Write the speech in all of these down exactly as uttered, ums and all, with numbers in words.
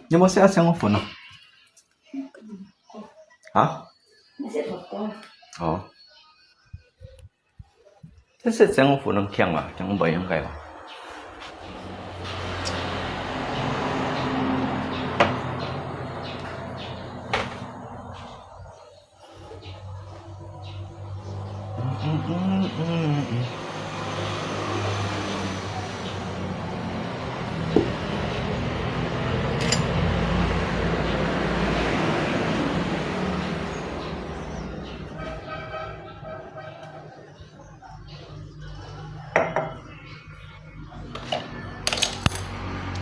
你有冇寫上我份啊？啊？哦。 這些政府能強嘛，強不應該嘛。嗯嗯嗯嗯嗯。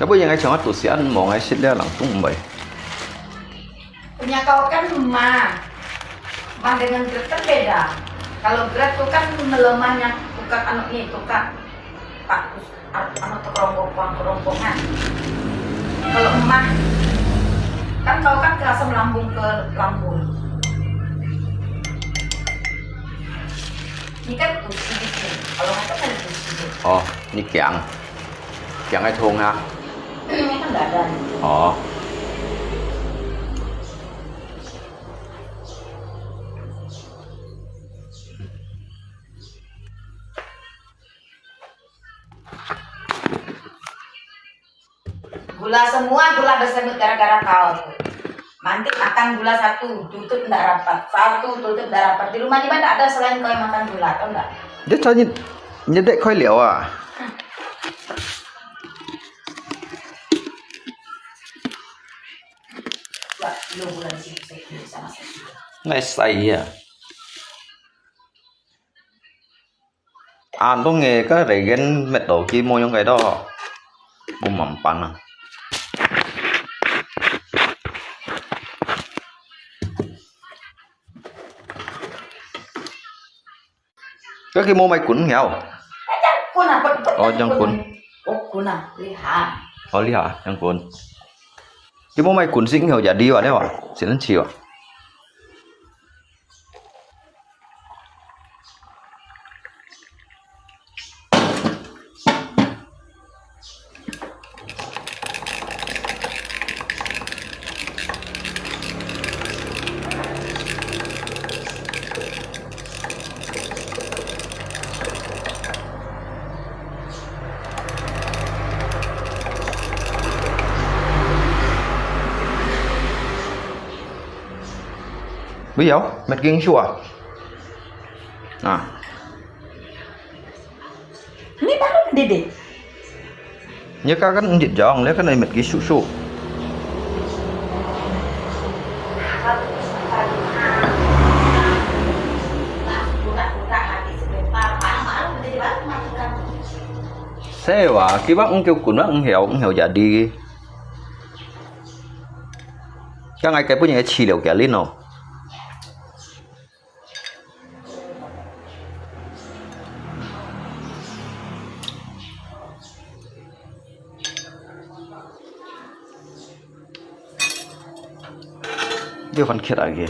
Tapi yang ai cuma tu sian mau ngai sit dia langsung bai. Punya kau kan rumah. Mah dengan grep kan beda. Kalau grep tu kan melemahnya tukar anu ni, tukar pak, anu, tekerongkong, kerongkongan. Kalau emah, kan kau kan kerasa melambung ke lambung. Ini kan tusi gitu. Kalau nggak kan ada tusi gitu. 哦，你強，強个痛啊。Ini kan badan. 哦。 Gula semua, gula bersebut gara-gara kau tu. Mantik makan gula satu, tutup ndak rapat. Satu, tutup ndak rapat. Di rumah Jiman ndak ada selain kau yang makan gula, tahu ndak? Dia cari nyedek kau liau ah. Buat kilo gula di sini, saya kilo sama-sama. Nice idea. An tong nge ka regen met to ki mo yong kai to. Mo mam pan a. Ka ki mo mai kun hiao. Kun a, kun, kun. Oh, jang kun. Oh, kun a, liha. Oh, liha, jang kun. Ki mo mai kun sing hiao jadi wa de wa. Sin an chi wa. 不要，没听说啊。啊。 Ni baru mendidih. Nya ka kan njit jong, le kan ai met ki su-su. Sewa, kiwak ng kiu kun wak ng hiao, ng hiao jadi. Ka ngai kai pun yang chi liu kia lin no. 這番茄啊，佢。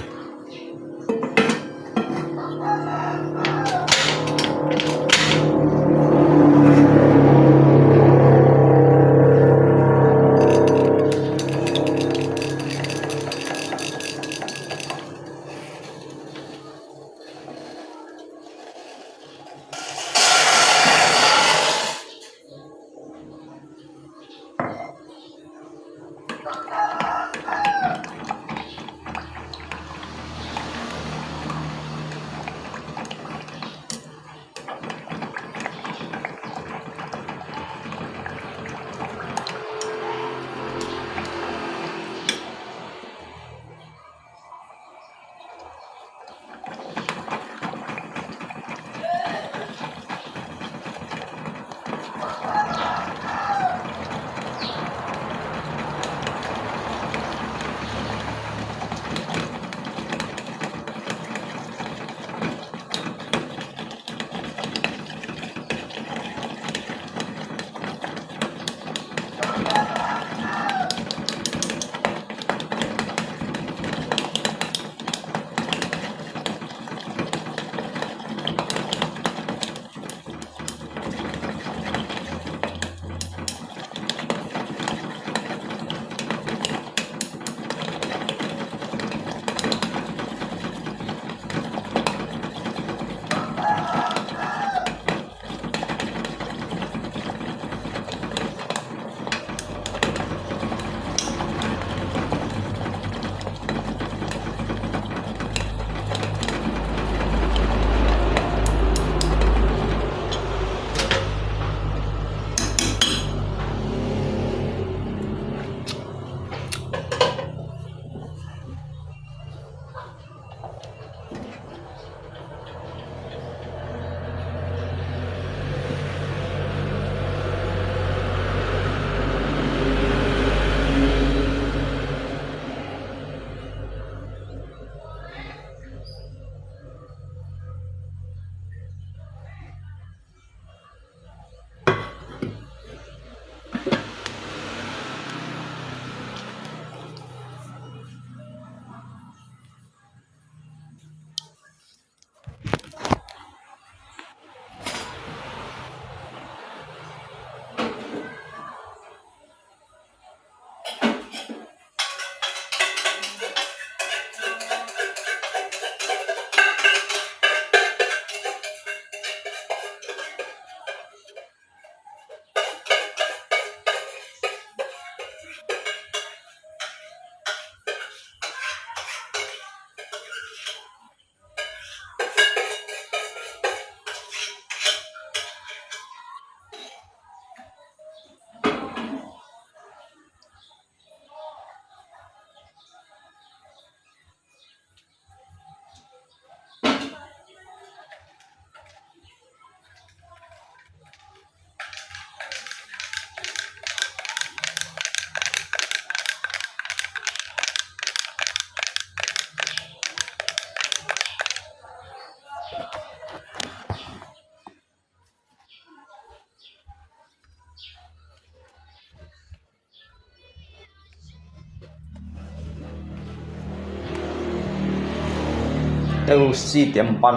都四點半。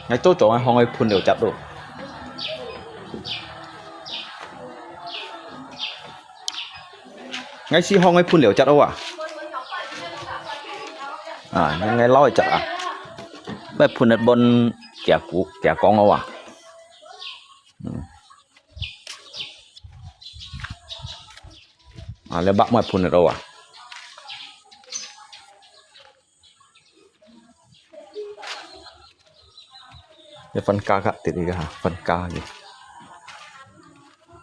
𠊎早早𠊎放个噴了汁咯。𠊎係放个噴了汁咯啊。啊，𠊎，𠊎撈一隻啊。𠊎噴一半，佢講，佢講咯啊。嗯。 啊，這肉乜噴得到啊？這番茄个，這個哈，番茄个。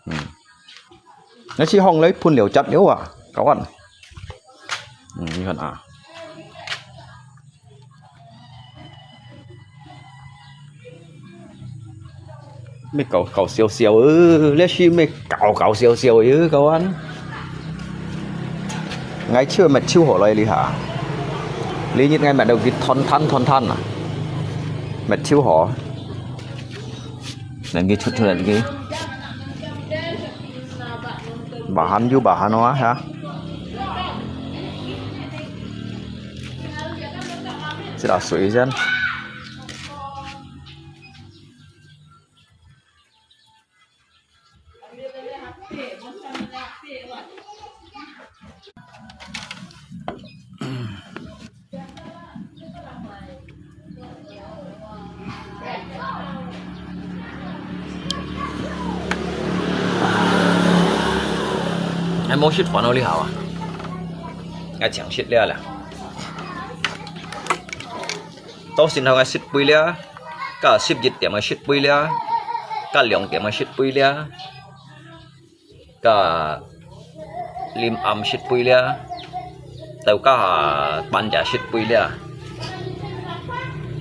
嗯。該係放來噴了汁了啊，kawan。嗯，你看啊。 乜搞搞笑笑，呃，這係乜搞搞笑笑，呃，kawan。𠊎手乜手好來哩哈。這日𠊎乜到佢斷斷斷斷啊，乜手好。能夠出出來个。Bahan又bahan哦啊，哈。這水先。 𠊎無食飯哦，你好啊。𠊎淨食了啦。 到時候𠊎食杯了，到十一點𠊎食杯了，到兩點𠊎食杯了，到臨暗食杯了，到下半夜食杯了，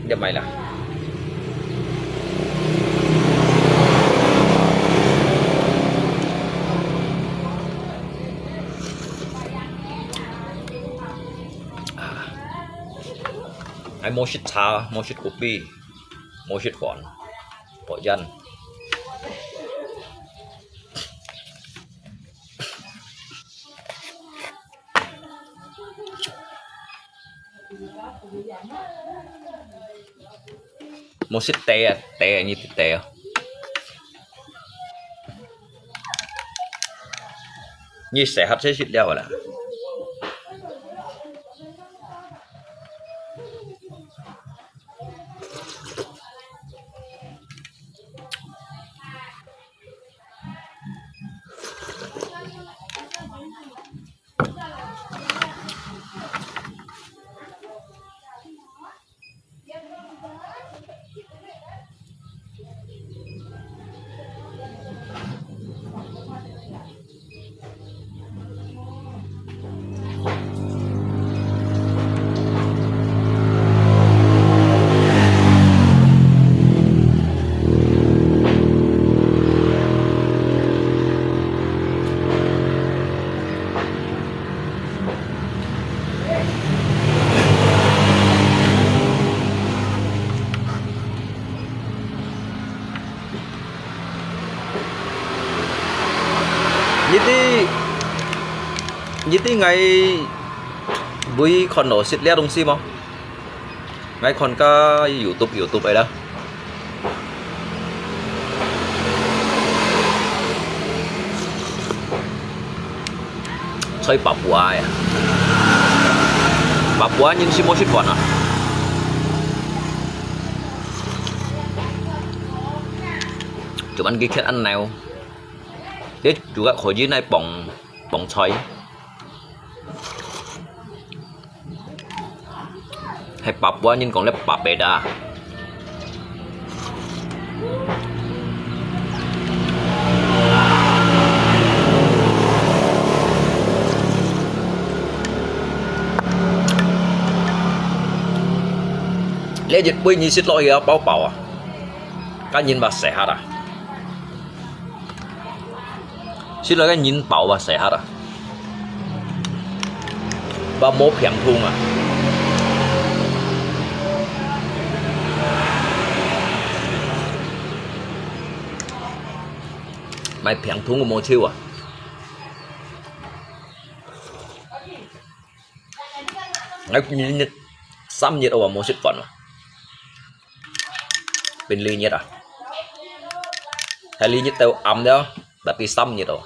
你買啦。 𠊎無食茶，無食kopi，無食飯，無煙。無食茶啊，茶啊，你食茶啊。你食下就食了啦。 你知，你知𠊎會看到食這東西無？𠊎看个YouTube，YouTube个啦。 在Papua个啊。Papua人係無食飯啊。做麼个佢恁鬧？佢主要可以來傍，傍菜。 係Papua人講个papeda。這一杯你食落去啊，飽飽啊，該人嘛sehat啊。 食落个人飽啊，sehat啊，嘛無病痛啊。買病痛个無笑啊。哎，你，你三日哦，無食飯哦。變二日啊。係二日到暗了，tapi三日哦。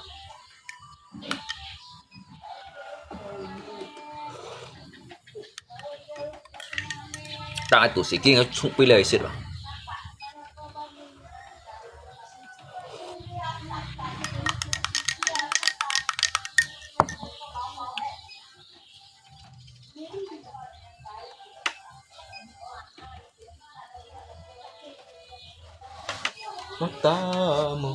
但係肚屎緊，衝杯來食啊。 Matamu.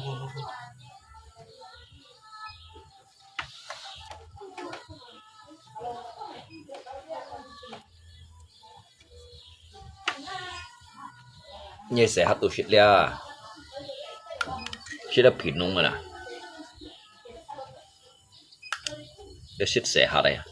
你細客都食了啊，食到貧農个啦，要食細客个呀。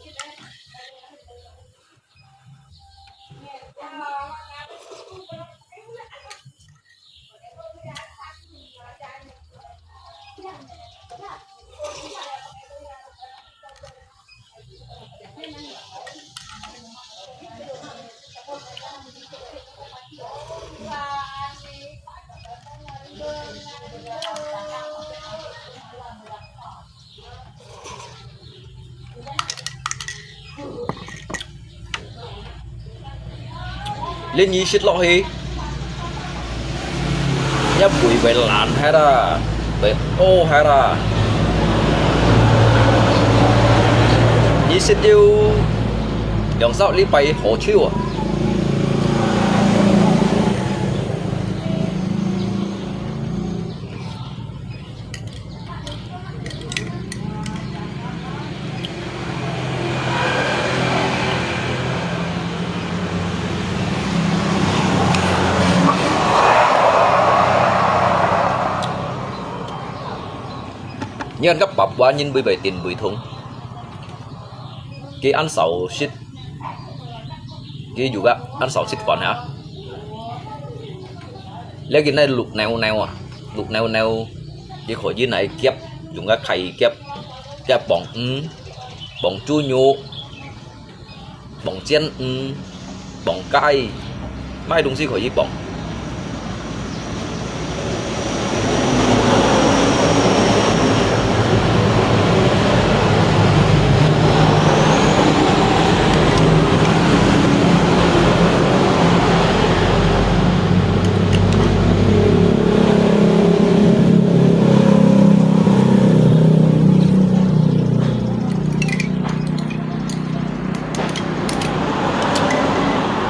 你二食落去，一胃會爛忒啦，會屙忒啦。二食要兩三禮拜好手啊。 你看个Papua人會毋會頂胃痛？佢恁少食，佢有个恁少食飯啊？你見該橐牛牛啊，橐牛牛，佢可以拿夾，用个筷夾，夾傍魚，傍豬肉。 傍煎魚，傍雞，麼个東西可以傍。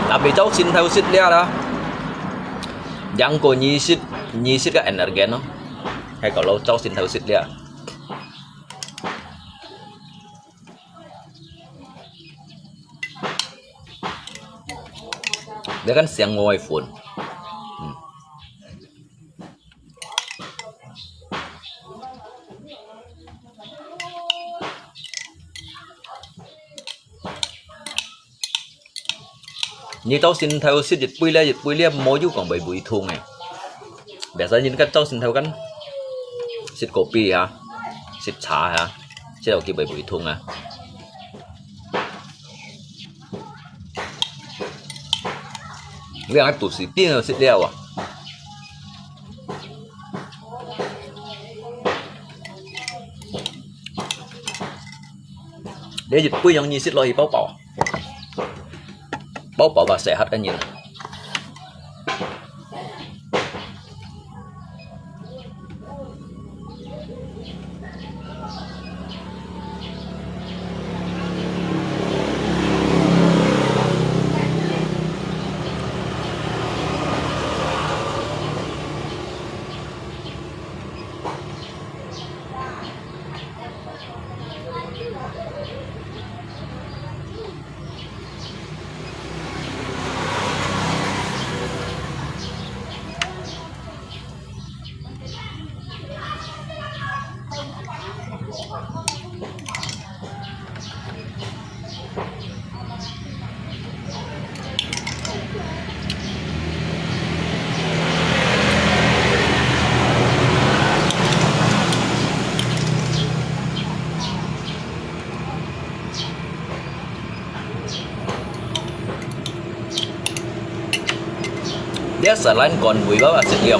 Tapi朝晨頭食了啦，贏過二食，二食个energen咯，係講咯，朝晨頭食了。你看上我个份，嗯。 你朝晨頭食一杯咧，一杯咧，無有講會胃痛个。Biasa人家朝晨頭kan食kopi哈，食茶哈，食到佢會胃痛啊。你愛肚屎頂就食了啊。 你一杯用二食落去飽飽啊？飽飽吧，細客个人啊。Sa lan kon bui ba ba sit liang.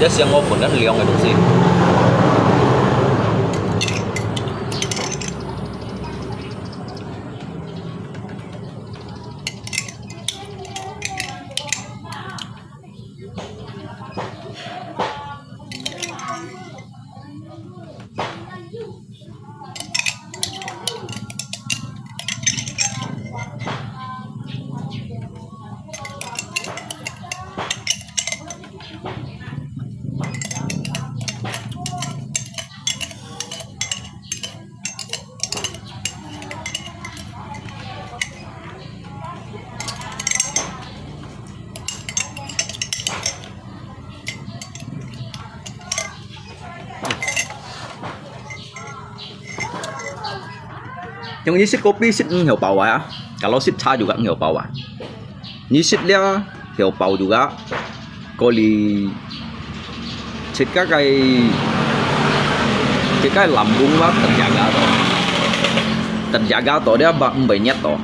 Dia siang mo pun kan liang itu sih. 用你食kopi食五毫包啊，kalau食茶juga五毫包啊。你食了 Hiaw pau juga, kau li cit ka kai, cit kai lambung ba terjaga to. Terjaga to dia ba mbai nyet to.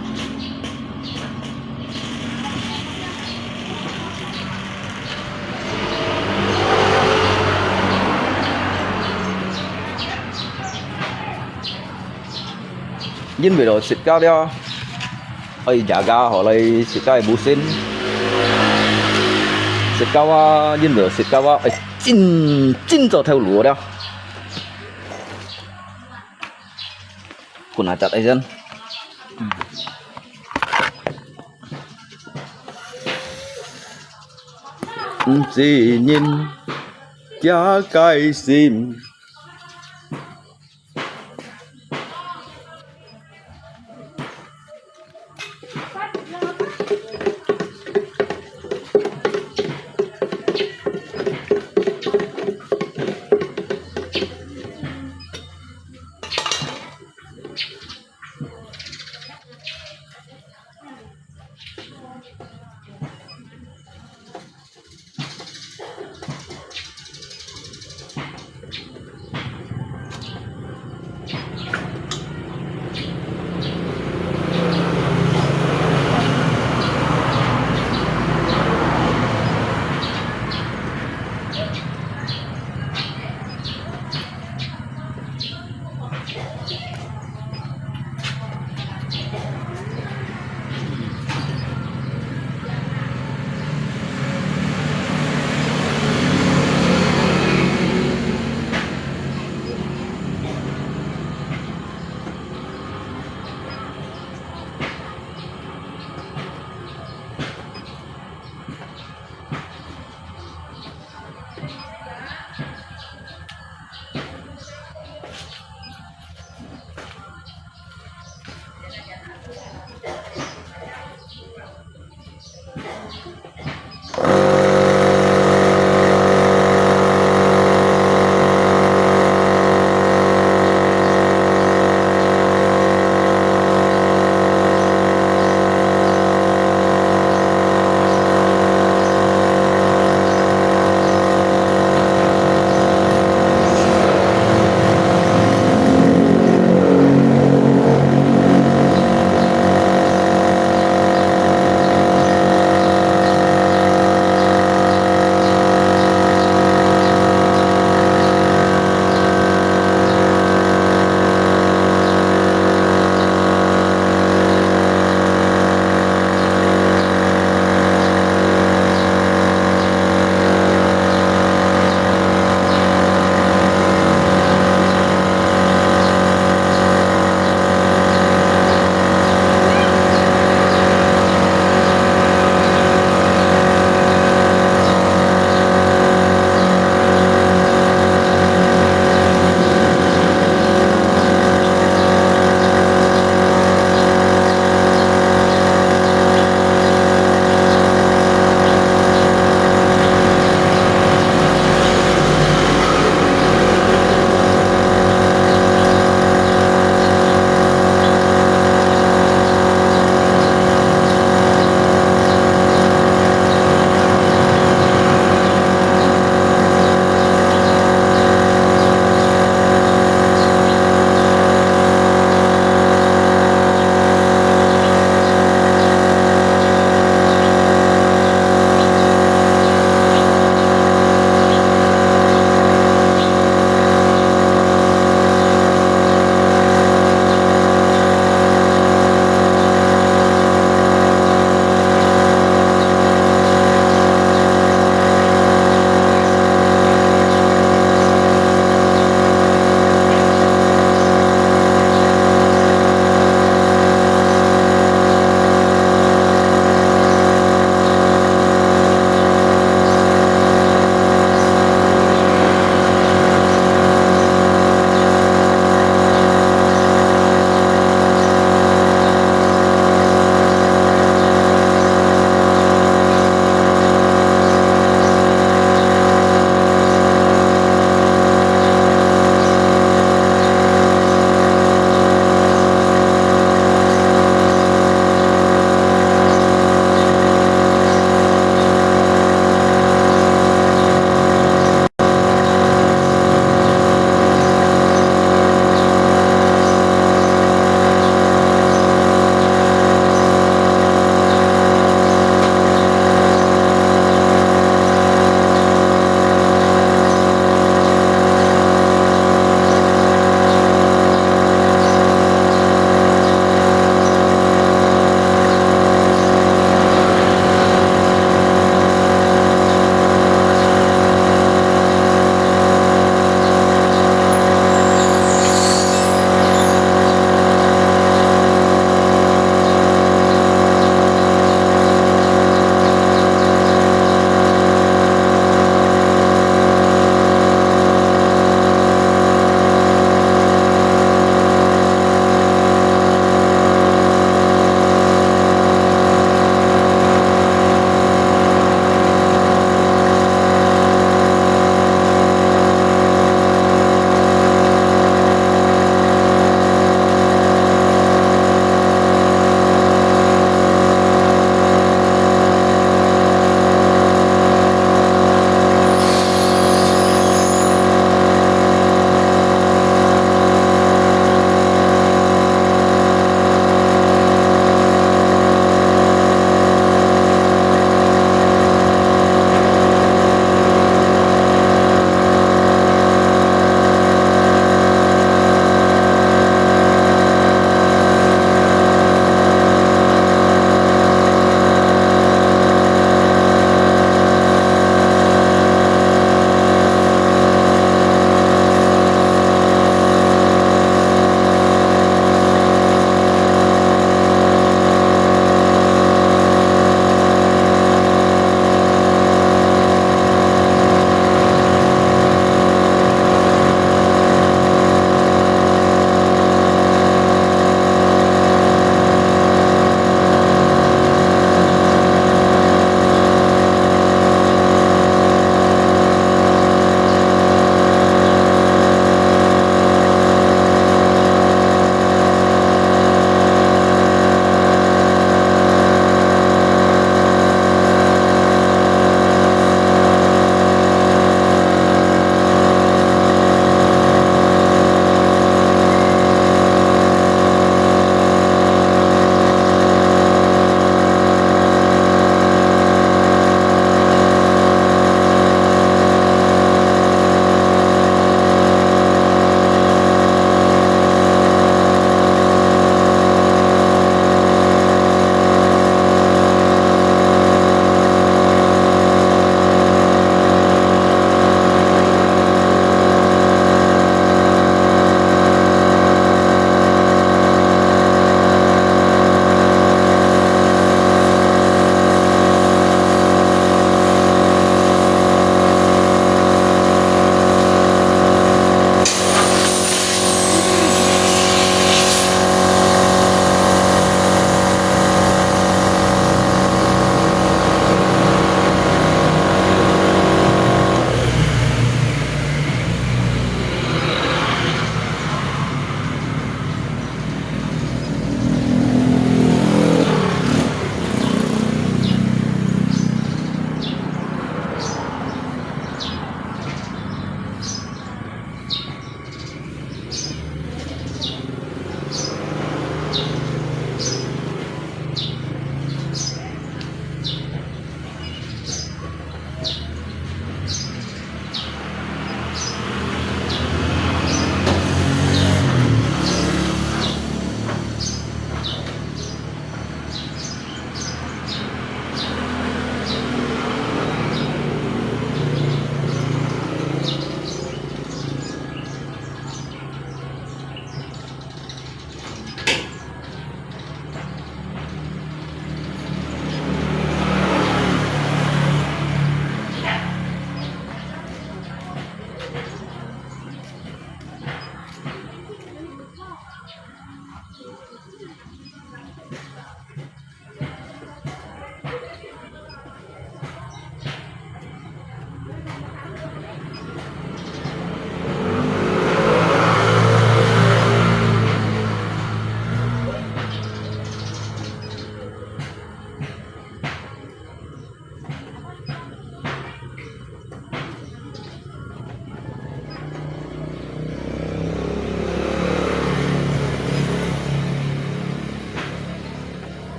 Yin bai lo cit ka dia. Ai jaga ho lai sit kai busin. Sit kawa, yin lo sit kawa. Ai, cin, cin cho theo lúa dia. Kun ai chat ai jen. Yin, jaga sim.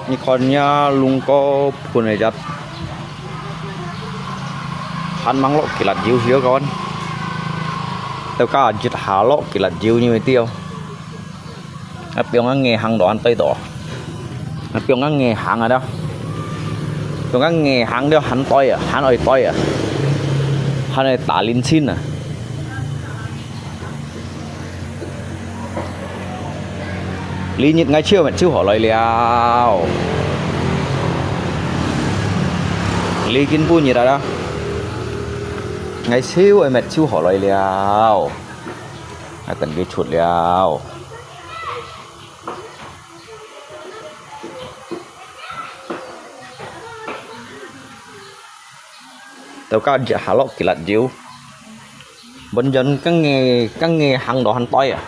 你看呀，龍哥噴个隻，還吂落幾粒油，曉得講？到家一下落幾粒油，你會知哦。啊，放个硬行到還對到，啊，放个硬行啊，放个硬行了還對啊，還愛對啊，還愛打零星啊。 這日𠊎手乜手好來了。這今晡日啊，𠊎手乜手好來了。𠊎等佢出了。到家一下落幾粒油。 本身个硬，个硬行到還對啊，